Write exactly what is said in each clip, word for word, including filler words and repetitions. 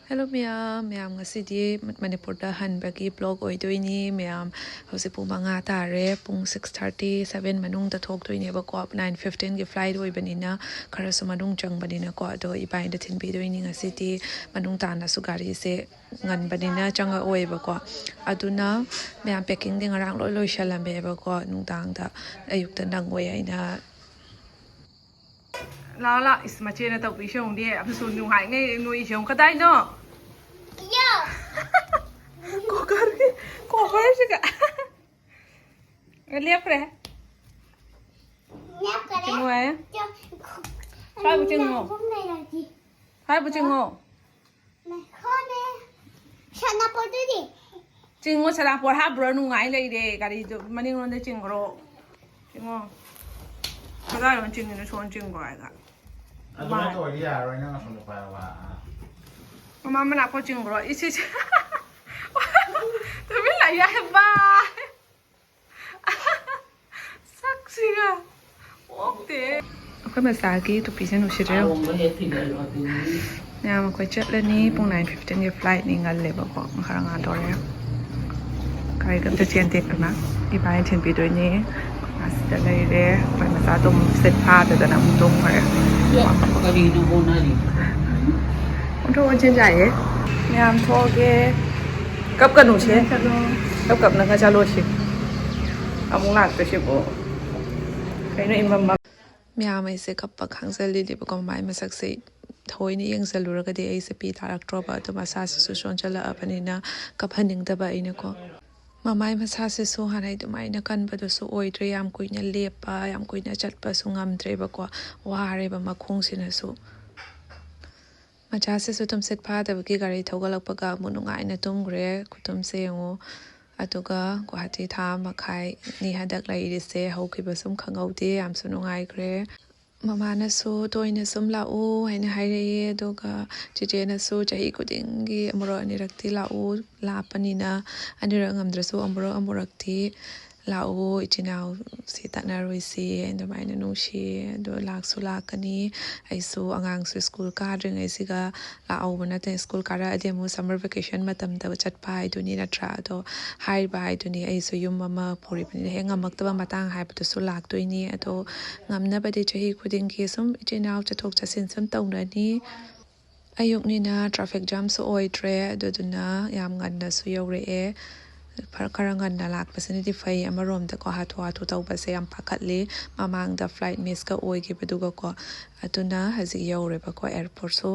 Hello ꯃꯌꯥꯝ, ꯃꯌꯥꯝ ꯉꯁꯤꯗꯤ ꯃꯅꯤꯄꯨꯔꯗ ꯍꯟꯕꯒꯤ vlog ꯑꯣꯏꯗꯣꯏꯅꯤ꯫ ꯃꯌꯥꯝ ꯍꯧꯖꯤꯛ ꯄꯨꯡ ꯃꯉꯥ ꯇꯥꯔꯦ, ꯄꯨꯡ six thirty, seven ꯃꯅꯨꯡꯗ ꯊꯣꯛꯇꯣꯏꯅꯦꯕꯀꯣ꯫ Nine fifteenꯒꯤ flight ꯑꯣꯏꯕꯅꯤꯅ ꯈꯔꯁꯨ ꯃꯅꯨꯡ ꯆꯪꯕꯅꯤꯅꯀꯣ꯫ ꯑꯗꯣ ꯏꯕꯥꯏꯗ ꯊꯤꯟꯕꯤꯗꯣꯏꯅꯤ ꯉꯁꯤꯗꯤ꯫ ꯃꯅꯨꯡ ꯇꯥꯅꯁꯨ ꯒꯥꯔꯤꯁꯦ ꯉꯟꯕꯅꯤꯅ ꯆꯪꯉꯛꯑꯣꯏꯕꯀꯣ꯫ ꯑꯗꯨꯅ ꯃꯌꯥꯝ packingꯗꯤ ꯉꯔꯥꯡ ꯂꯣꯏ ꯂꯣꯏꯁꯜꯂꯝꯃꯦꯕꯀꯣ꯫ ꯅꯨꯡꯗꯥꯡꯗ, ꯑꯌꯨꯛꯇ ꯅꯪꯉꯣꯏ ꯍꯥꯏꯅ꯫ ꯂꯥꯛꯑꯣ ꯂꯥꯛꯑꯣ, ꯏꯁ ꯃꯆꯦꯅ ꯇꯧꯕꯤꯁꯦ ꯌꯦꯡꯉꯨꯗꯤ, ꯑꯗꯨꯁꯨ ꯅꯨꯡꯉꯥꯏꯉꯩ ꯅꯣꯏꯁꯦ ꯌꯦꯡꯉꯨ꯫ ꯀꯗꯥꯏꯅꯣ? ꯀꯣꯀꯔꯒꯤ ꯀꯣꯕꯔꯁꯤꯒ꯫ ꯂꯦꯞꯈ꯭ꯔꯦ꯫ ꯂꯦꯞꯈ꯭ꯔꯦ꯫ ꯆꯤꯡꯉꯣ ꯍꯥꯏꯌꯦ꯫ ꯆ-, ꯁ꯭ꯋꯥꯏꯕꯨ ꯆꯤꯡꯉꯣ꯫ ꯃꯈꯨꯝ ꯂꯩꯔꯗꯤ꯫ ꯁ꯭ꯋꯥꯏꯕꯨ ꯆꯤꯡꯉꯣ꯫ ꯃꯈꯣꯟꯅꯦ꯫ ꯁꯥꯟꯅꯄꯣꯠꯇꯨꯗꯤ? ꯆꯤꯡꯉꯣ, ꯁꯥꯟꯅꯄꯣꯠ ꯍꯥꯞꯄꯨꯔꯅꯨ, ꯉꯥꯏ ꯂꯩꯔꯦ꯫ ꯒꯥꯔꯤꯗꯨ ꯃꯅꯤꯡꯂꯣꯝꯗ ꯆꯤꯡꯈ꯭ꯔꯣ꯫ ꯆꯤꯡꯉꯣ꯫ ꯀꯗꯥꯏꯔꯣꯝ ꯆꯤꯡꯉꯤꯅꯣ? ꯁꯣꯝ ꯆꯤꯡꯈꯣ ꯍꯥꯏꯒ꯫ ꯑꯗꯨꯃꯥꯏꯅ ꯇꯧꯔꯗꯤ ꯌꯥꯔꯔꯣꯏ, ꯅꯪ ꯑꯁꯣꯝꯗ ꯄꯥꯏꯔꯣꯕ꯫ ꯑꯥ꯫ ꯃꯃꯥ ꯃꯅꯥꯛꯄꯨ ꯆꯤꯡꯈ꯭ꯔꯣ꯫ ꯏꯁ, ꯏꯁ꯫ ꯇꯨꯃꯤꯟ ꯂꯩꯌꯨ ꯍꯥꯏꯕ꯫ ꯁꯛꯁꯤꯒ꯫ ꯑꯣꯛꯇꯦ꯫ ꯑꯩꯈꯣꯏ ꯃꯆꯥꯒꯤ ꯇꯨꯄꯤꯁꯦ ꯅꯨꯡꯁꯤꯗ꯭ꯔꯣ? ꯃꯌꯥꯝ ꯑꯩꯈꯣꯏ ꯆꯠꯂꯅꯤ꯫ ꯄꯨꯡ nine fifteenꯒꯤ flightꯅꯤ, ꯉꯜꯂꯦꯕꯀꯣ꯫ ꯈꯔ ꯉꯥꯟꯗꯣꯔꯦ꯫ ꯒꯥꯔꯤꯒ ꯑꯝꯇ ꯆꯦꯟꯗꯦ ꯑꯩꯈꯣꯏ ꯃꯥ꯫ ꯏꯕꯥꯅꯤ ꯊꯤꯟꯕꯤꯗꯣꯏꯅꯦ꯫ ꯑꯁꯤꯗ ꯂꯩꯔꯦ꯫ ꯑꯩꯈꯣꯏ ꯃꯆꯥ ꯇꯨꯝ seat ꯐꯥꯗꯗꯅ ꯑꯃꯨꯛ ꯇꯨꯝꯈ꯭ꯔꯦ꯫ ꯀꯔꯤꯅꯣ ꯍꯣꯠꯅꯔꯤ? ꯑꯣꯟꯊꯣꯛ ꯑꯣꯟꯁꯤꯟ ꯌꯥꯏꯌꯦ꯫ ꯃꯌꯥꯝ ꯊꯣꯛꯑꯒꯦ꯫ ꯀꯞꯀꯅꯨꯁꯦ꯫ ꯀꯞꯀꯅꯨ꯫ ꯀꯞ ꯀꯞꯅꯒ ꯆꯠꯂꯣꯁꯤ꯫ ꯑꯃꯨꯛ ꯂꯥꯛꯇꯣꯏꯁꯤꯕꯨ꯫ ꯀꯩꯅꯣ ꯏꯃꯝ ꯃꯝ꯫ ꯃꯌꯥꯝ ꯑꯩꯁꯦ ꯀꯞꯄ ꯈꯥꯡꯖꯜꯂꯤꯅꯦꯕꯀꯣ꯫ ꯃꯃꯥꯏ ꯃꯁꯛꯁꯦ ꯊꯑꯣꯏꯅ ꯌꯦꯡꯁꯜꯂꯨꯔꯒꯗꯤ ꯑꯩꯁꯦ ꯄꯤ ꯇꯥꯔꯛꯇ꯭ꯔꯣꯕ꯫ ꯑꯗꯣ ꯃꯁꯥꯁꯤꯁꯨ ꯁꯣꯟꯖꯜꯂꯛꯑꯕꯅꯤꯅ ꯀꯞꯍꯟꯅꯤꯡꯗꯕ ꯑꯩꯅꯀꯣ꯫ ꯃꯃꯥꯏ ꯃꯁꯥꯁꯤꯁꯨ ꯍꯥꯟꯅꯩ ꯑꯗꯨꯃꯥꯏꯅ ꯀꯟꯕꯗꯨꯁꯨ ꯑꯣꯏꯗ꯭ꯔꯦ꯫ ꯌꯥꯝ ꯀꯨꯏꯅ ꯂꯦꯞꯄ, ꯌꯥꯝ ꯀꯨꯏꯅ ꯆꯠꯄꯁꯨ ꯉꯝꯗ꯭ꯔꯦꯕꯀꯣ꯫ ꯋꯥꯔꯦꯕ ꯃꯈꯣꯡꯁꯤꯅꯁꯨ꯫ ꯃꯆꯥꯁꯤꯁꯨ ꯇꯨꯝꯁꯤꯠ ꯐꯥꯗꯕꯒꯤ ꯒꯥꯔꯤ ꯊꯧꯒꯠꯂꯛꯄꯒ ꯑꯃꯨꯛ ꯅꯨꯡꯉꯥꯏꯅ ꯇꯨꯝꯈ꯭ꯔꯦ꯫ ꯈꯨꯇꯨꯝꯁꯦ ꯌꯦꯡꯉꯨ꯫ ꯑꯗꯨꯒ ꯒꯨꯋꯥꯍꯥꯇꯤ ꯊꯥ ꯃꯈꯥꯏꯅꯤ ꯍꯟꯗꯛ ꯂꯩꯔꯤꯁꯦ꯫ ꯍꯧꯈꯤꯕ ꯁꯨꯝ ꯈꯪꯍꯧꯗꯦ꯫ ꯌꯥꯝꯁꯨ ꯅꯨꯡꯉꯥꯏꯈ꯭ꯔꯦ꯫ ꯃꯃꯥꯅꯁꯨ ꯇꯣꯏꯅ ꯁꯨꯝ ꯂꯥꯛꯎ ꯍꯥꯏꯅ ꯍꯥꯏꯔꯛꯑꯦ꯫ ꯑꯗꯨꯒ ꯆꯦꯆꯦꯅꯁꯨ ꯆꯍꯤ ꯈꯨꯗꯤꯡꯒꯤ ꯑꯃꯨꯔꯛ ꯑꯅꯤꯔꯛꯇꯤ ꯂꯥꯛꯎ, ꯂꯥꯞꯄꯅꯤꯅ꯫ ꯑꯅꯤꯔꯛ ꯉꯝꯗ꯭ꯔꯁꯨ ꯑꯃꯨꯔꯛ ꯑꯃꯨꯔꯛꯇꯤ "ꯂꯥꯛꯎ, ꯏꯆꯤꯟ ꯏꯅꯥꯎꯁꯤ ꯇꯠꯅꯔꯣꯏꯁꯤ, ꯑꯗꯨꯃꯥꯏꯅ ꯅꯨꯡꯁꯤ, ꯑꯗꯣ ꯂꯥꯛꯁꯨ ꯂꯥꯛꯀꯅꯤ꯫ ꯑꯩꯁꯨ ꯑꯉꯥꯡꯁꯨ ꯁ꯭ꯀꯨꯜ ꯀꯥꯗ꯭ꯔꯤꯉꯩꯁꯤꯒ ꯂꯥꯛꯍꯧꯕ ꯅꯠꯇꯦ, ꯁ꯭ꯀꯨꯜ ꯀꯥꯔꯛꯑꯗꯤ ꯑꯃꯨꯛ ꯁꯝꯃꯔ ꯚꯦꯀꯦꯁꯟ ꯃꯇꯝꯗ ꯆꯠꯄ ꯍꯥꯏꯗꯨꯅꯤ, ꯅꯠꯇ꯭ꯔꯥ? ꯑꯗꯣ ꯍꯥꯏꯔꯤꯕ ꯍꯥꯏꯗꯨꯅꯤ, ꯑꯩꯁꯨ ꯌꯨꯝ ꯑꯃ ꯄꯨꯔꯤꯕꯅꯤꯅ ꯍꯦꯛ ꯉꯝꯃꯛꯇꯕ ꯃꯇꯥꯡ ꯍꯥꯏꯕꯗꯨꯁꯨ ꯂꯥꯛꯇꯣꯏꯅꯤ꯫ ꯑꯗꯣ ꯉꯝꯅꯕꯗꯤ ꯆꯍꯤ ꯈꯨꯗꯤꯡꯒꯤ ꯁꯨꯝ ꯏꯆꯤꯟ ꯏꯅꯥꯎ ꯆꯠꯊꯣꯛ ꯆꯠꯁꯤꯟ ꯁꯨꯝ ꯇꯧꯅꯅꯤ꯫ ꯑꯌꯨꯛꯅꯤꯅ ꯇ꯭ꯔꯥꯐꯤꯛ ꯖꯥꯝꯁꯨ ꯑꯣꯏꯗ꯭ꯔꯦ, ꯑꯗꯨꯗꯨꯅ ꯌꯥꯝ ꯉꯟꯅꯁꯨ ꯌꯧꯔꯛꯑꯦ꯫ ꯈꯔ, ꯈꯔ ꯉꯟꯅ ꯂꯥꯛꯄꯁꯤꯅꯗꯤ ꯐꯩ꯫ ꯑꯃꯔꯣꯝꯗꯀꯣ, ꯍꯥꯊꯨ ꯍꯥꯊꯨ ꯇꯧꯕꯁꯦ ꯌꯥꯝ ꯄꯥꯈꯠꯂꯤ, ꯃꯃꯥꯡꯗ ꯐ꯭ꯂꯥꯏꯠ ꯃꯤꯁꯀ ꯑꯣꯏꯈꯤꯕꯗꯨꯒꯀꯣ꯫ ꯑꯗꯨꯅ ꯍꯧꯖꯤꯛ ꯌꯧꯔꯦꯕꯀꯣ ꯑꯦꯌꯥꯔꯄꯣꯔꯠꯁꯨ꯫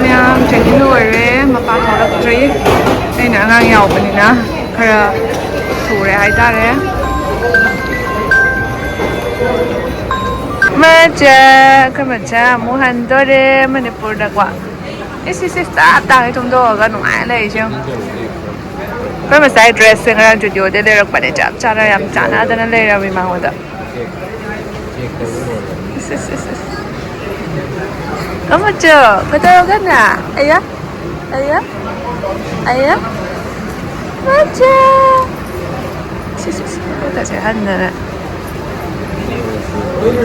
ꯃꯌꯥꯝ ꯆꯦꯛꯀꯤꯡ ꯂꯣꯏꯔꯦ, ꯃꯄꯥꯟ ꯊꯣꯛꯂꯛꯇ꯭ꯔꯤ꯫ ꯑꯩꯅ ꯑꯉꯥꯡ ꯌꯥꯎꯕꯅꯤꯅ ꯈꯔ ꯊꯨꯔꯦ ꯍꯥꯏꯇꯥꯔꯦ꯫ ꯃꯆꯥ, ꯑꯩꯈꯣꯏ ꯃꯆꯥ ꯑꯃꯨꯛ ꯍꯟꯗꯣꯔꯦ ꯃꯅꯤꯄꯨꯔꯗꯀꯣ꯫ ꯏꯁ, ꯏꯁ, ꯏꯁ, ꯇꯞ ꯇꯥꯡꯉꯩ ꯊꯨꯝꯗꯣꯛꯑꯒ ꯅꯨꯡꯉꯥꯏꯅ ꯂꯩꯔꯤꯁꯦ ꯌꯦꯡꯉꯨ꯫ ꯑꯩꯈꯣꯏ ꯃꯆꯥꯒꯤ ꯗ꯭ꯔꯦꯁꯁꯦ ꯉꯔꯥꯡ ꯖꯨꯗꯤꯑꯣꯗꯩ ꯂꯩꯔꯛꯄꯅꯦ꯫ ꯆꯞ ꯆꯥꯅ ꯌꯥꯝ ꯆꯥꯟꯅꯗꯅ ꯂꯩꯔꯝꯃꯤ ꯃꯉꯣꯟꯗ꯫ ꯏꯁ, ꯏꯁ, ꯏꯁ, ꯏꯁ꯫ ꯀꯃꯆꯣ, ꯀꯩꯗꯧꯔꯒꯅ? ꯑꯌꯥ, ꯑꯌꯥ, ꯑꯌꯥ꯫ ꯃꯆꯥ꯫ ꯏꯁ, ꯏꯁ, ꯏꯁ, ꯈꯨꯠꯀꯁꯦ ꯍꯟꯗꯅ꯫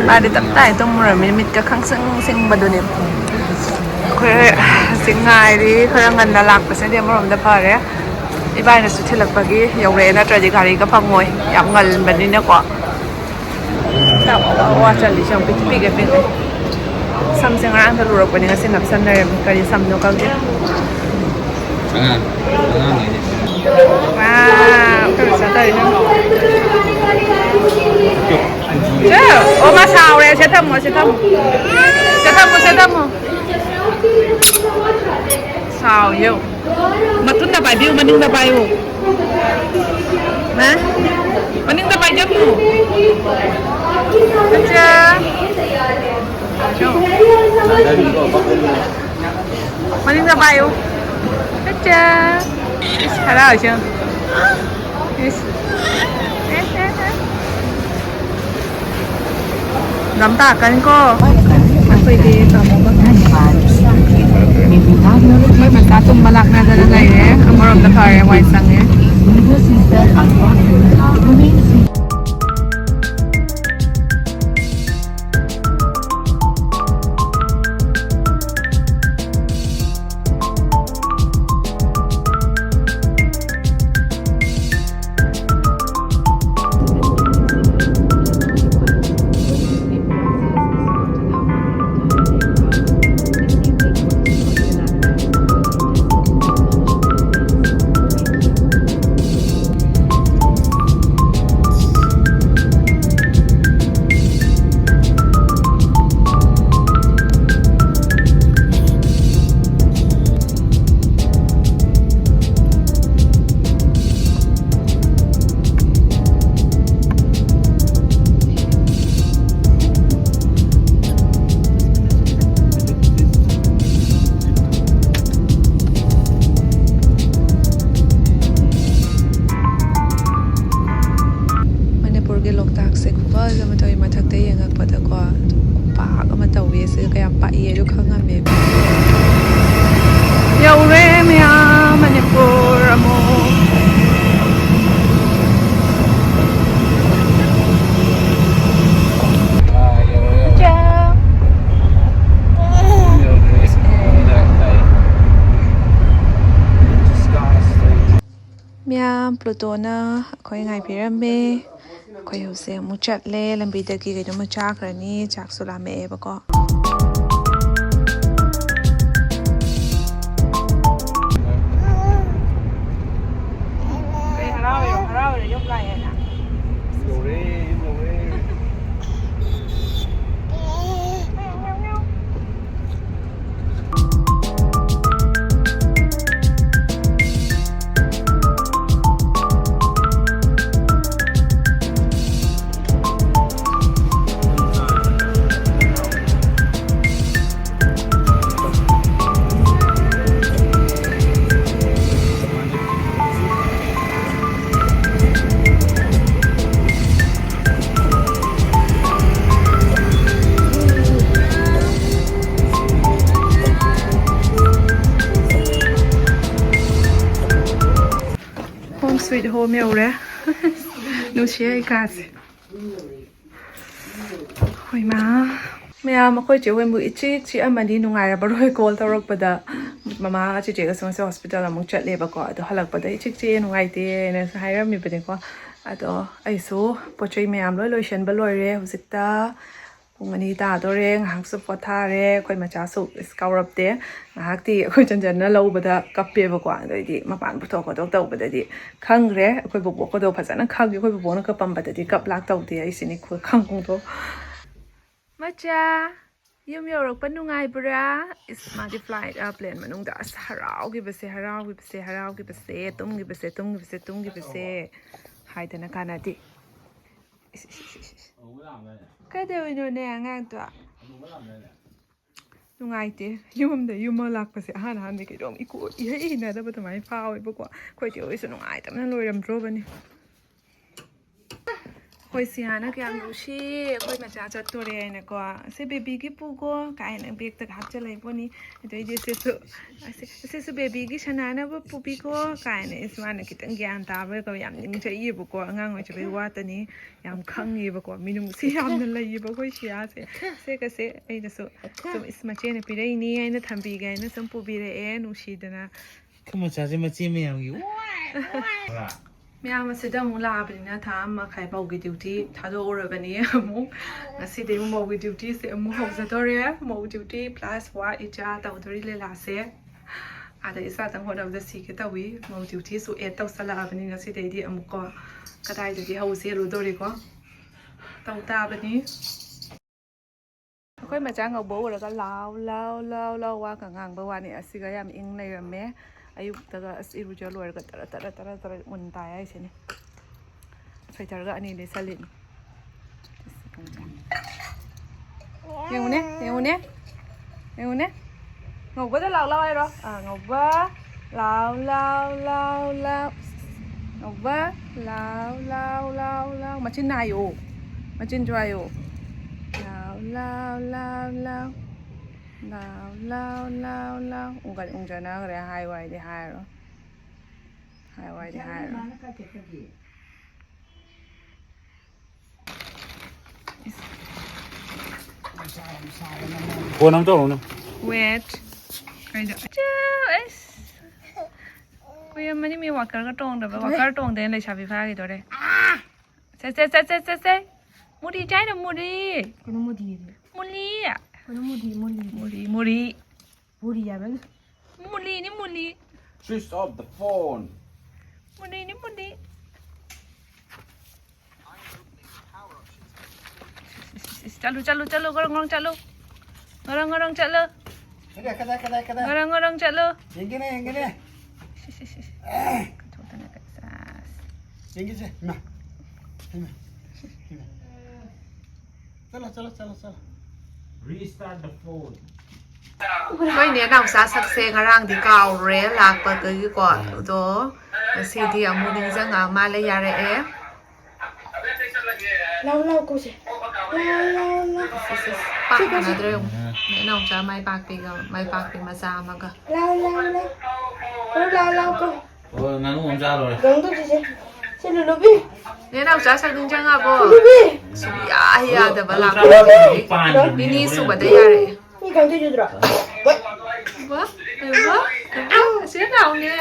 ꯃꯥꯗꯤ ꯇꯞ ꯇꯥꯏ ꯇꯨꯝꯃꯨꯔꯃꯤꯅ ꯃꯤꯠꯀ ꯈꯪꯁꯤꯡ ꯁꯤꯡꯕꯗꯨꯅꯦ꯫ ꯑꯩꯈꯣꯏ ꯍꯧꯖꯤꯛ ꯉꯥꯏꯔꯤ, ꯈꯔ ꯉꯟꯅ ꯂꯥꯛꯄꯁꯤꯅꯗꯤ ꯑꯃꯔꯣꯝꯗ ꯐꯔꯦ꯫ ꯏꯕꯥꯏꯅꯁꯨ ꯊꯤꯜꯂꯛꯄꯒꯤ ꯌꯧꯔꯛꯑꯦ, ꯅꯠꯇ꯭ꯔꯗꯤ ꯒꯥꯔꯤꯒ ꯐꯪꯉꯣꯏ, ꯌꯥꯝ ꯉꯟꯕꯅꯤꯅꯀꯣ꯫ ꯋꯥ, ꯋꯥ, ꯋꯥ ꯆꯜꯂꯤꯁꯦ ꯌꯥꯝ ꯄꯤꯛ-, ꯄꯤꯛꯑꯦ, ꯄꯤꯛꯑꯦ꯫ ꯁꯝꯁꯦ ꯉꯔꯥꯡꯗ ꯂꯨꯔꯛꯄꯅꯦ, ꯉꯁꯤ ꯅꯞꯁꯟꯅꯔꯦ꯫ ꯀꯔꯤ ꯁꯝꯅꯣ ꯈꯪꯗꯦ꯫ ꯑꯉꯥꯡ, ꯑꯉꯥꯡ ꯍꯥꯏꯗꯤ꯫ ꯋꯥ, ꯀꯩꯅꯣ ꯆꯥ ꯇꯧꯔꯤꯅꯣ? ꯆꯦ, ꯑꯣ, ꯃꯥ ꯁꯥꯎꯔꯦ꯫ ꯁꯦ ꯊꯝꯃꯣ, ꯁꯦ ꯊꯝꯃꯣ꯫ ꯁꯦ ꯊꯝꯃꯣ, ꯁꯦ ꯊꯝꯃꯣ꯫ ꯁꯥꯎ, ꯌꯦꯡꯉꯨ꯫ ꯃꯊꯨꯟꯗ ꯄꯥꯏꯕꯤꯌꯨ, ꯃꯅꯤꯡꯗ ꯄꯥꯏꯌꯨ꯫ ꯃꯥ? ꯃꯅꯤꯡꯗ ꯄꯥꯏꯖꯈꯣ꯫ ꯑꯠꯆꯥ꯫ ꯃꯅꯤꯡꯗ ꯄꯥꯏꯌꯨ꯫ ꯑꯠꯆꯥ꯫ ꯏꯁ, ꯍꯔꯥꯎꯏꯁꯦ ꯌꯦꯡꯉꯨ꯫ ꯏꯁ꯫ ꯑꯦ, ꯑꯦ, ꯑꯦ꯫ ꯂꯝ ꯇꯥꯛꯀꯅꯤꯀꯣ꯫ ꯑꯩꯈꯣꯏꯗꯤ ꯇꯥꯃꯣꯒ ꯃꯣꯏ ꯃꯆꯥ ꯇꯨꯝꯕ ꯂꯥꯛꯅꯗꯅ ꯂꯩꯔꯦ꯫ ꯑꯃꯔꯣꯝꯗ ꯐꯔꯦ, ꯋꯥꯏ ꯁꯪꯉꯦ꯫ ꯃꯅꯤꯄꯨꯔꯒꯤ ꯂꯣꯛꯇꯥꯛꯁꯦ ꯈꯨꯐꯖ ꯑꯃ ꯇꯧꯋꯤ꯫ ꯃꯊꯛꯇ ꯌꯦꯡꯉꯛꯄꯗꯀꯣ, ꯈꯨꯄꯥꯛ ꯑꯃ ꯇꯧꯋꯤ꯫ ꯁꯤꯒ ꯀꯌꯥꯝ ꯄꯥꯛꯏ ꯑꯗꯨ ꯈꯪꯉꯝꯃꯦꯕ꯫ ꯌꯧꯔꯦ ꯃꯌꯥꯝ, ꯃꯅꯤꯄꯨꯔ ꯑꯃꯨꯛ꯫ ꯆꯥ꯫ ꯃꯌꯥꯝ, ꯄ꯭ꯂꯨꯇꯣꯅ ꯑꯩꯈꯣꯏ ꯉꯥꯏꯕꯤꯔꯝꯃꯦ꯫ ꯑꯩꯈꯣꯏ ꯍꯧꯖꯤꯛ ꯑꯃꯨꯛ ꯆꯠꯂꯦ꯫ ꯂꯝꯕꯤꯗꯒꯤ ꯀꯩꯅꯣꯝꯃ ꯆꯥꯈ꯭ꯔꯅꯤ, ꯆꯥꯛꯁꯨ ꯂꯥꯝꯃꯛꯑꯦꯕꯀꯣ꯫ ꯀꯩ ꯍꯔꯥꯎꯔꯤꯔꯣ? ꯍꯔꯥꯎꯔꯤꯔꯣ? ꯌꯨꯝ ꯂꯥꯛꯑꯦꯅ? ꯌꯧꯔꯦ, ꯌꯨꯝ ꯌꯧꯔꯦ꯫ ꯍꯣꯝ ꯌꯧꯔꯦ꯫ ꯅꯨꯡꯁꯤꯌꯦ ꯑꯩ ꯀꯥꯁꯦ꯫ ꯍꯣꯏ ꯃꯥ꯫ ꯃꯌꯥꯝ, ꯑꯩꯈꯣꯏ ꯆꯦ ꯍꯣꯏ ꯃꯨꯛ ꯏꯆꯤꯛ ꯆꯤꯛꯑꯝꯃꯅꯤ, ꯅꯨꯡꯉꯥꯏꯔꯝꯃꯔꯣꯏ ꯀꯣꯜ ꯇꯧꯔꯛꯄꯗ꯫ ꯃꯃꯥꯒ ꯆꯦꯆꯦꯒꯁꯨ ꯉꯁꯤ ꯍꯣꯁꯄꯤꯇꯥꯜ ꯑꯃꯨꯛ ꯆꯠꯂꯦꯕꯀꯣ, ꯑꯗꯣ ꯍꯜꯂꯛꯄꯗ ꯏꯆꯤꯛ ꯆꯤꯛꯑꯦ, ꯅꯨꯡꯉꯥꯏꯇꯦꯅꯁꯨ ꯍꯥꯏꯔꯝꯃꯤꯕꯅꯦꯀꯣ꯫ ꯑꯗꯣ ꯑꯩꯁꯨ ꯄꯣꯠ ꯆꯩ ꯃꯌꯥꯝ ꯂꯣꯏ ꯂꯣꯏꯁꯟꯕ ꯂꯣꯏꯔꯦ ꯍꯧꯖꯤꯛꯇ꯫ ꯄꯨꯡ ꯑꯅꯤ ꯇꯥꯗꯣꯔꯦ, ꯉꯥꯏꯍꯥꯛꯁꯨ ꯄꯣꯊꯥꯔꯦ꯫ ꯑꯩꯈꯣꯏ ꯃꯆꯥꯁꯨ ꯏꯁ ꯀꯥꯎꯔꯞꯇꯦ꯫ ꯉꯥꯏꯍꯥꯛꯇꯤ ꯑꯩꯈꯣꯏ ꯆꯟꯖꯟꯅ ꯂꯧꯕꯗ ꯀꯞꯄꯦꯕꯀꯣ, ꯑꯗꯩꯗꯤ ꯃꯄꯥꯟ ꯄꯨꯊꯣꯛ ꯈꯣꯠꯇꯣꯛ ꯇꯧꯕꯗꯗꯤ ꯈꯪꯈ꯭ꯔꯦ꯫ ꯑꯩꯈꯣꯏ ꯕꯣꯕꯣꯛꯀꯗꯣ ꯐꯖꯅ ꯈꯪꯉꯦ꯫ ꯑꯩꯈꯣꯏ ꯕꯣꯕꯣꯛꯅ ꯀꯞꯄꯝꯕꯗꯗꯤ ꯀꯞ ꯂꯥꯛ ꯇꯧꯗꯦ꯫ ꯑꯩꯁꯤꯅꯤ ꯈꯨ-, ꯈꯪꯉꯨꯗꯣ꯫ ꯃꯆꯥ, ꯌꯨꯝ ꯌꯧꯔꯛꯄ ꯅꯨꯡꯉꯥꯏꯕ꯭ꯔꯥ? ꯏꯁ, ꯃꯥꯗꯤ ꯐ꯭ꯂꯥꯏꯠ, ꯑ, ꯄ꯭ꯂꯦꯟ ꯃꯅꯨꯡꯗ ꯑꯁ ꯍꯔꯥꯎꯈꯤꯕꯁꯦ, ꯍꯔꯥꯎꯈꯤꯕꯁꯦ, ꯍꯔꯥꯎꯈꯤꯕꯁꯦ, ꯇꯨꯝꯈꯤꯕꯁꯦ, ꯇꯨꯝꯈꯤꯕꯁꯦ, ꯇꯨꯝꯈꯤꯕꯁꯦ ꯍꯥꯏꯗꯅ ꯀꯥꯟꯅꯗꯦ꯫ ꯏꯁ, ꯏꯁ, ꯏꯁ, ꯏꯁ, ꯏꯁ꯫ ꯀꯩꯗꯧꯔꯤꯅꯣꯅꯦ ꯑꯉꯥꯡꯗꯣ? ꯅꯨꯡꯉꯥꯏꯇꯦ꯫ ꯌꯨꯝꯗ, ꯌꯨꯝ ꯂꯥꯛꯄꯁꯦ ꯑꯍꯥꯟ ꯑꯍꯥꯟꯕꯗꯤ ꯀꯩꯗꯧꯝ ꯏꯀꯣ ꯏꯍꯩ ꯍꯩꯅꯗꯕ ꯑꯗꯨꯃꯥꯏꯅ ꯐꯥꯎꯋꯦꯕꯀꯣ꯫ ꯑꯩꯈꯣꯏ ꯆꯦ ꯍꯣꯏꯁꯨ ꯅꯨꯡꯉꯥꯏꯇꯕꯅ ꯂꯣꯏꯔꯝꯗ꯭ꯔꯣꯕꯅꯤ꯫ ꯑꯩꯈꯣꯏ ꯁꯤꯌꯥꯅ ꯀꯌꯥꯝ ꯅꯨꯡꯁꯤ, ꯑꯩꯈꯣꯏ ꯃꯆꯥ ꯆꯠꯇꯣꯔꯦ ꯍꯥꯏꯅꯀꯣ, "ꯁꯤ ꯕꯦꯕꯤꯒꯤ ꯄꯨꯒꯣ" ꯀꯥꯏꯅ ꯕꯦꯛꯇꯒ ꯍꯥꯞꯆꯜꯂꯛꯏ ꯄꯣꯠꯅꯤ꯫ ꯑꯗꯩꯗꯤ ꯁꯤꯁꯨ, "ꯑꯁꯤ, ꯑꯁꯤꯁꯨ ꯕꯦꯕꯤꯒꯤ ꯁꯥꯟꯅꯅꯕ ꯄꯨꯕꯤꯒꯣ" ꯀꯥꯏꯅ꯫ ꯏꯁ, ꯃꯥꯅ ꯈꯤꯇꯪ ꯒ꯭ꯌꯥꯟ ꯇꯥꯕꯒ ꯌꯥꯝ ꯅꯤꯡꯖꯩꯌꯦꯕꯀꯣ, ꯑꯉꯥꯡ ꯑꯣꯏꯖꯕꯩ ꯋꯥꯇꯅꯤ꯫ ꯌꯥꯝ ꯈꯪꯉꯦꯕꯀꯣ, ꯃꯤꯅꯨꯡꯁꯤ ꯌꯥꯝꯅ ꯂꯩꯌꯦꯕ ꯑꯩꯈꯣꯏ ꯁꯤꯌꯥꯁꯦ꯫ ꯁꯦ ꯀꯁꯦ ꯑꯩꯅꯁꯨ ꯁꯨꯝ, "ꯏꯁ, ꯃꯆꯦꯅ ꯄꯤꯔꯛꯏꯅꯤ" ꯍꯥꯏꯅ ꯊꯝꯕꯤꯒꯦ ꯍꯥꯏꯅ ꯁꯨꯝ ꯄꯨꯕꯤꯔꯛꯑꯦ ꯅꯨꯡꯁꯤꯗꯅ꯫ ꯑꯩꯈꯣꯏ ꯃꯆꯥꯁꯦ ꯃꯆꯦ ꯃꯌꯥꯝꯒꯤ ꯋꯥꯏ, ꯋꯥꯏ꯫ ꯃꯌꯥꯝ ꯑꯁꯤꯗ ꯑꯃꯨꯛ ꯂꯥꯛꯑꯕꯅꯤꯅ ꯊꯥ ꯑꯃ ꯃꯈꯥꯏ ꯃꯧꯒꯤ ꯗ꯭ꯌꯨꯇꯤ ꯊꯥꯗꯣꯛꯎꯔꯕꯅꯤ꯫ ꯑꯃꯨꯛ ꯉꯁꯤꯗꯤ ꯑꯃꯨꯛ ꯃꯧꯒꯤ ꯗ꯭ꯌꯨꯇꯤꯁꯦ ꯑꯃꯨꯛ ꯍꯧꯖꯗꯣꯔꯦ꯫ ꯃꯧ ꯗ꯭ꯌꯨꯇꯤ ꯄ꯭ꯂꯁ ꯋꯥ ꯏꯆꯥ ꯇꯧꯗꯣꯔꯤ ꯂꯤꯂꯥꯁꯦ꯫ ꯑꯥꯗ ꯏꯆꯥꯗꯪ ꯍꯣꯠꯅꯕꯗ ꯁꯤꯒꯦ ꯇꯧꯏ꯫ ꯃꯧ ꯗ꯭ꯌꯨꯇꯤꯁꯨ ꯑꯦꯗ ꯇꯧꯁꯜꯂꯛꯑꯕꯅꯤ ꯉꯁꯤꯗꯩꯗꯤ ꯑꯃꯨꯛꯀꯣ꯫ ꯀꯗꯥꯏꯗꯒꯤ ꯍꯧꯁꯦ ꯂꯨꯗꯣꯔꯤꯀꯣ? ꯇꯧ ꯇꯥꯕꯅꯤ꯫ ꯑꯩꯈꯣꯏ ꯃꯆꯥ ꯉꯧꯕ ꯎꯔꯒ ꯂꯥꯎ, ꯂꯥꯎ, ꯂꯥꯎ, ꯂꯥꯎ ꯋꯥꯒ ꯉꯥꯡꯕ ꯋꯥꯅꯤ꯫ ꯑꯁꯤꯒ ꯌꯥꯝ ꯏꯪ ꯂꯩꯔꯝꯃꯦ꯫ ꯑꯌꯨꯛꯇꯒ ꯑꯁ ꯏꯔꯨꯖ ꯂꯣꯏꯔꯒ ꯇꯔ, ꯇꯔ, ꯇꯔ, ꯇꯔ ꯎꯟ ꯇꯥꯏ ꯍꯥꯏꯁꯤꯅꯤ꯫ ꯁ꯭ꯋꯦꯇꯔꯒ ꯑꯅꯤ ꯂꯤꯠꯁꯜꯂꯤꯅꯤ꯫ ꯌꯦꯡꯉꯨꯅꯦ, ꯌꯦꯡꯉꯨꯅꯦ, ꯌꯦꯡꯉꯨꯅꯦ꯫ ꯉꯧꯕꯗ ꯂꯥꯎ ꯂꯥꯎ ꯍꯥꯏꯔꯣ꯫ ꯑꯥ, ꯉꯧꯕ꯫ ꯂꯥꯎ, ꯂꯥꯎ, ꯂꯥꯎ, ꯂꯥꯎ꯫ ꯉꯧꯕ꯫ ꯂꯥꯎ, ꯂꯥꯎ, ꯂꯥꯎ, ꯂꯥꯎ꯫ ꯃꯆꯤꯟ ꯍꯥꯏꯌꯣ꯫ ꯃꯆꯤꯟꯁꯨ ꯍꯥꯏꯌꯣ꯫ ꯂꯥꯎ, ꯂꯥꯎ, ꯂꯥꯎ, ꯂꯥꯎ꯫ ꯂꯥꯎ, ꯂꯥꯎ, ꯂꯥꯎ, ꯂꯥꯎ꯫ ꯎꯪꯒ-, ꯎꯪꯖꯅꯈ꯭ꯔꯦ, ꯍꯥꯏꯌꯨ ꯍꯥꯏꯗꯤ ꯍꯥꯏꯔꯣ꯫ ꯍꯥꯏ ꯋꯥꯏꯗꯤ ꯍꯥꯏꯔꯣ꯫ ꯐꯣꯟ ꯑꯃ ꯇꯧꯔꯛꯎꯅꯦ꯫ Wait. ꯀꯩꯗ ꯑꯆꯥ, ꯑꯩꯁ꯫ ꯀꯨꯏꯔꯝꯃꯅꯤ ꯃꯤ ꯋꯥꯀꯔꯒ ꯇꯣꯡꯗꯕ꯫ ꯋꯥꯀꯔ ꯇꯣꯡꯗꯦꯅ ꯂꯩꯁꯥꯕꯤ ꯐꯥꯈꯤꯗꯣꯔꯦ꯫ ꯁꯦ ꯁꯦ ꯁꯦ ꯁꯦ ꯁꯦ ꯁꯦ꯫ ꯃꯨꯔꯤ ꯆꯥꯏꯅ ꯃꯨꯔꯤ꯫ ꯀꯩꯅꯣ ꯃꯨꯗꯤꯗꯤ? ꯃꯨꯂꯤ꯫ ꯀꯩꯅꯣ ꯃꯨꯗꯤ ꯃꯨꯂꯤ? ꯃꯨꯔꯤ ꯃꯨꯔꯤ꯫ ꯃꯨꯔꯤ ꯍꯥꯏꯕꯅꯤ꯫ ꯃꯨꯂꯤꯅꯤ ꯃꯨꯂꯤ꯫ Switch off the phone. ꯃꯨꯂꯤꯅꯤ ꯃꯨꯂꯤ꯫ ꯆꯠꯂꯨ ꯆꯠꯂꯨ ꯆꯠꯂꯨ ꯉꯔꯪ ꯉꯔꯪ ꯆꯠꯂꯨ꯫ ꯉꯔꯪ ꯉꯔꯪ ꯆꯠꯂꯨ꯫ ꯀꯗꯥꯏ ꯀꯗꯥꯏ ꯀꯗꯥꯏ ꯀꯗꯥꯏ ꯉꯔꯪ ꯉꯔꯪ ꯆꯠꯂꯨ꯫ ꯌꯦꯡꯒꯦꯅꯦ ꯌꯦꯡꯒꯦꯅꯦ ꯀꯠꯊꯣꯛꯇꯅ ꯀꯠꯆꯥꯁ꯫ ꯌꯦꯡꯒꯦꯁꯦ ꯏꯃꯥ ꯏꯃꯥ ꯏꯃꯥ ꯆꯠꯂꯣ ꯆꯠꯂꯣ ꯆꯠꯂꯣ ꯆꯠꯂꯣ Restart the phone. ꯑꯩꯈꯣꯏꯅꯦ ꯅꯥꯎꯆꯥ ꯁꯛꯁꯦ ꯉꯔꯥꯡꯗꯤ ꯀꯥꯎꯔꯦ ꯂꯥꯛꯄꯗꯒꯤꯀꯣ꯫ ꯑꯗꯣ ꯉꯁꯤꯗꯤ ꯑꯃꯨꯛ ꯅꯤꯡꯁꯤꯡꯉꯛꯑ ꯃꯥꯜꯂꯦ, ꯌꯥꯔꯛꯑꯦ꯫ ꯂꯥꯎ ꯂꯥꯎ ꯀꯧꯁꯦ꯫ ꯂꯥꯎ ꯂꯥꯎ ꯂꯥꯎ꯫ ꯁꯤ, ꯁꯤ, ꯁꯤ, ꯄꯥꯛ ꯃꯥꯟꯅꯗ꯭ꯔꯦ ꯑꯃꯨꯛ꯫ ꯅꯦ ꯅꯥꯎꯆꯥ ꯃꯥꯏ ꯄꯥꯛꯄꯤꯒ ꯃꯥꯏ ꯄꯥꯛꯄꯤ ꯃꯆꯥ ꯑꯃꯒ꯫ ꯂꯥꯎ ꯂꯥꯎ ꯂꯥꯎ꯫ ꯀꯧ ꯂꯥꯎ ꯂꯥꯎ ꯀꯧ꯫ ꯍꯣꯏ, ꯉꯥꯅꯨ ꯑꯃ ꯆꯥ ꯂꯣꯏꯔꯦ꯫ ꯀꯩꯅꯣ ꯇꯧꯁꯤꯁꯦ꯫ ꯁꯤ ꯂꯨꯂꯨꯕꯤ꯫ ꯅꯦ ꯅꯥꯎꯆꯥ ꯁꯛ ꯅꯤꯡꯁꯤꯡꯉꯕꯣ? ꯂꯨꯂꯨꯕꯤ꯫ ꯁꯨꯡꯌꯥ ꯌꯥꯗꯕ ꯍꯧꯖꯤꯛ ꯂꯥꯛꯄꯗꯒꯤ ꯄꯥꯟꯗ꯭ꯔꯤꯕꯅꯦ ꯅꯤꯅꯤ ꯍꯣꯔꯦꯟ꯫ ꯁꯨꯕꯗ ꯌꯥꯔꯛꯑꯦ꯫ ꯃꯤ ꯀꯩꯅꯣ ꯇꯧꯁꯤꯗ꯭ꯔꯣ? ꯋꯥ, ꯀꯩ ꯋꯥ, ꯀꯩ ꯋꯥ? ꯑꯁꯤꯗ ꯂꯥꯎꯅꯦ꯫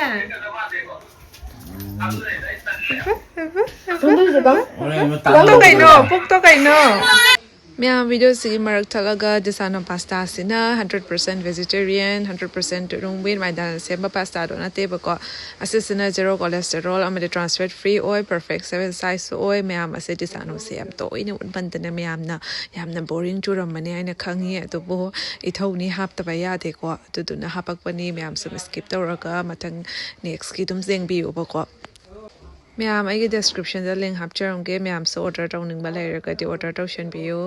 ꯀꯩꯅꯣ ꯇꯧꯁꯤꯕ? ꯍꯣꯔꯦꯟ ꯑꯃ ꯄꯨꯛꯇꯣ ꯇꯥꯟꯅꯔꯒ ꯀꯩꯅꯣ? ꯄꯨꯛꯇꯣ ꯀꯩꯅꯣ? ꯃꯌꯥꯝ ꯚꯤꯗꯤꯑꯣꯁꯤꯒꯤ ꯃꯔꯛ ꯊꯠꯂꯒ ꯗꯤꯁꯥꯅꯣ ꯄꯥꯁꯇꯥꯁꯤꯅ hundred percent vegetarian, hundred percent ꯔꯨꯝ ꯃꯦꯠ ꯃꯥꯏꯗꯥꯅ ꯁꯦꯝꯕ ꯄꯥꯁꯇꯥꯗꯣ ꯅꯠꯇꯦꯕꯀꯣ꯫ ꯑꯁꯤꯁꯤꯅ ꯖꯦꯔꯣ ꯀꯣꯂꯦꯁꯇꯦꯔꯣꯜ ꯑꯃꯗꯤ ꯇ꯭ꯔꯥꯟꯁ ꯐꯦꯠ ꯐ꯭ꯔꯤ ꯑꯣꯏ, ꯄꯔꯐꯦꯛ ꯁꯦꯚꯦꯟ ꯁꯥꯏꯖꯁꯨ ꯑꯣꯏ꯫ ꯃꯌꯥꯝ ꯑꯁꯦ ꯗꯤꯁꯥꯅꯣꯁꯦ ꯌꯥꯝ ꯇꯣꯏꯅ ꯎꯠꯃꯟꯗꯅ ꯃꯌꯥꯝꯅ ꯌꯥꯝꯅ ꯕꯣꯔꯤꯡ ꯆꯨꯔꯝꯃꯅꯤ ꯍꯥꯏꯅ ꯈꯪꯉꯤ꯫ ꯑꯗꯨꯕꯨ ꯏꯊꯧꯅꯤ, ꯍꯥꯞꯇꯕ ꯌꯥꯗꯦꯀꯣ꯫ ꯑꯗꯨꯗꯨꯅ ꯍꯥꯄꯛꯄꯅꯤ꯫ ꯃꯌꯥꯝꯁꯨ ꯁ꯭ꯀꯤꯞ ꯇꯧꯔꯒ ꯃꯊꯪ ꯅꯦꯛꯁꯀꯤ ꯑꯗꯨꯝ ꯌꯦꯡꯕꯤꯌꯨꯕꯀꯣ꯫ ꯃꯌꯥꯝ ꯑꯩꯒꯤ ꯗꯦꯁꯀ꯭ꯔꯤꯞꯁꯟꯗ ꯂꯤꯡ ꯍꯥꯞꯆꯔꯝꯒꯦ꯫ ꯃꯌꯥꯝꯁꯨ ꯑꯣꯔꯗꯔ ꯇꯧꯅꯤꯡꯕ ꯂꯩꯔꯒꯗꯤ ꯑꯣꯔꯗꯔ ꯇꯧꯁꯟꯕꯤꯌꯨ꯫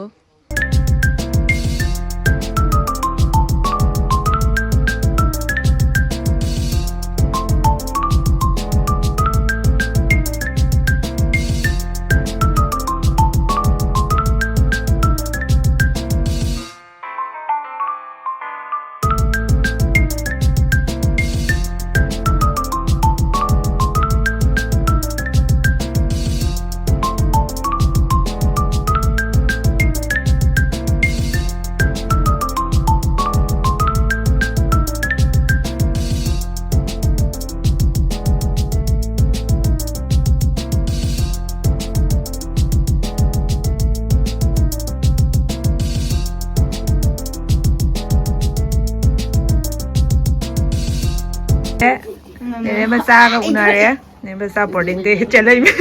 ꯃꯆꯥꯒ ꯎꯅꯔꯦ꯫ ꯅꯦ ꯃꯆꯥ ꯕꯣꯔꯗꯤꯡꯗꯩ ꯆꯦꯜꯂꯛꯏꯃꯤ꯫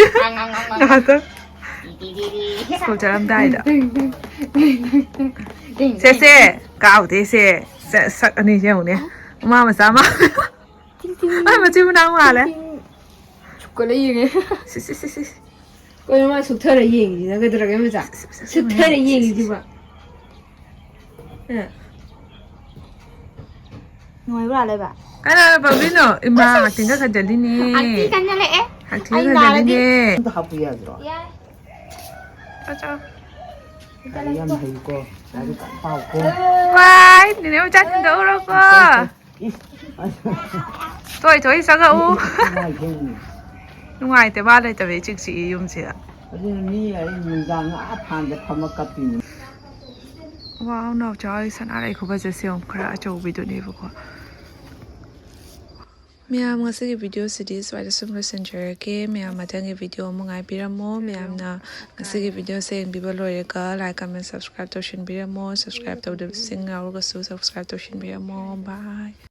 ꯉꯥꯏꯍꯥꯛꯇꯪ ꯁ꯭ꯀꯨꯜ ꯆꯠꯂꯝꯗꯥꯏꯗ꯫ ꯁꯦ ꯁꯦ, ꯀꯥꯎꯗꯦ ꯁꯦ꯫ ꯁꯦ, ꯁꯛ ꯑꯅꯤꯁꯦ ꯌꯦꯡꯉꯨꯅꯦ꯫ ꯃꯃꯥ ꯃꯆꯥ ꯃꯥꯜꯂꯦ꯫ ꯑꯩ ꯃꯆꯤꯟ ꯃꯅꯥꯎ ꯃꯥꯜꯂꯦ꯫ ꯁꯨꯛꯀꯠꯂ ꯌꯦꯡꯉꯦ꯫ ꯁꯤ, ꯁꯤ, ꯁꯤ, ꯁꯤ꯫ ꯀꯩꯅꯣ ꯃꯥ ꯁꯨꯛꯊꯔ ꯌꯦꯡꯉꯤꯁꯤꯅ ꯀꯩꯗꯧꯔꯒꯦ ꯃꯆꯥ? ꯁꯤ, ꯁꯤ, ꯁꯤ, ꯁꯤ, ꯁꯨꯛꯊꯔ ꯁꯤ, ꯁꯤ, ꯌꯦꯡꯉꯤꯁꯤꯕꯣ꯫ ꯑ꯫ ꯅꯨꯡꯉꯥꯏꯕ꯭ꯔꯥ ꯂꯩꯕ? ꯀꯅꯥꯅ ꯄꯥꯝꯕꯤꯅꯣ? ꯏꯃꯥ, ꯉꯥꯛꯇꯪꯒ ꯈꯟꯖꯜꯂꯤꯅꯦ꯫ ꯍꯛꯊꯤ ꯈꯟꯖꯜꯂꯛꯑꯦ꯫ ꯍꯛꯊꯤꯒ ꯑꯩ ꯅꯥꯔꯗꯤ꯫ ꯈꯟꯖꯜꯂꯤꯅꯦ꯫ ꯑꯝꯇ ꯍꯥꯞꯄꯨ ꯌꯥꯗ꯭ꯔꯣ? ꯌꯥꯏ꯫ ꯆꯥꯎ, ꯆꯥꯎ꯫ ꯂꯥꯏꯔꯤꯛ ꯌꯥꯝ ꯍꯩꯀꯣ꯫ ꯂꯥꯏꯔꯤꯛ ꯀꯟꯅ ꯄꯥꯎꯀꯣ꯫ ꯋꯥꯏ, ꯅꯦꯅꯦ ꯃꯆꯥ ꯊꯤꯟꯗꯣꯛꯎꯔꯣꯀꯣ꯫ ꯏꯁ꯫ ꯊꯣꯏ, ꯊꯣꯏ, ꯆꯪꯉꯛꯎ꯫ ꯅꯨꯡꯉꯥꯏꯇꯦ꯫ ꯅꯨꯡꯉꯥꯏꯇꯦ, ꯃꯥ ꯂꯩꯇꯕꯩ ꯏꯆꯤꯛ ꯆꯤꯛꯏ ꯌꯨꯝꯁꯤꯗ꯫ ꯑꯗꯨꯅ ꯃꯤ ꯑꯩ ꯅꯨꯡꯗꯥꯡ ꯑꯥ ꯐꯥꯟꯗ ꯐꯝꯃ ꯀꯞꯄꯤꯅꯤ꯫ ꯋꯥꯎ, ꯅꯥꯎꯆꯥ ꯍꯣꯏ ꯁꯅꯥꯔꯩ ꯈꯨꯐꯖꯁꯦ ꯌꯦꯡꯉꯨ, ꯈꯔ ꯑꯆꯧꯕꯤꯗꯨꯅꯦꯕꯀꯣ꯫ ꯃꯌꯥꯝ, ꯉꯁꯤꯒꯤ ꯚꯤꯗꯤꯑꯣꯁꯤꯗꯤ ꯁ꯭ꯋꯥꯏꯗ ꯁꯨꯝ ꯂꯣꯏꯁꯤꯟꯖꯔꯒꯦ꯫ ꯃꯌꯥꯝ, ꯃꯊꯪꯒꯤ ꯚꯤꯗꯤꯑꯣ ꯑꯃꯨꯛ ꯉꯥꯏꯕꯤꯔꯝꯃꯣ꯫ ꯃꯌꯥꯝꯅ ꯉꯁꯤꯒꯤ ꯚꯤꯗꯤꯑꯣꯁꯦ ꯌꯦꯡꯕꯤꯕ ꯂꯣꯏꯔꯒ like, comment, subscribe ꯇꯧꯁꯤꯟꯕꯤꯔꯝꯃꯣ꯫ Subscribe ꯇꯧꯗꯕꯁꯤꯡ ꯌꯥꯎꯔꯒꯁꯨ subscribe ꯇꯧꯁꯤꯟꯕꯤꯔꯝꯃꯣ꯫ Bye꯫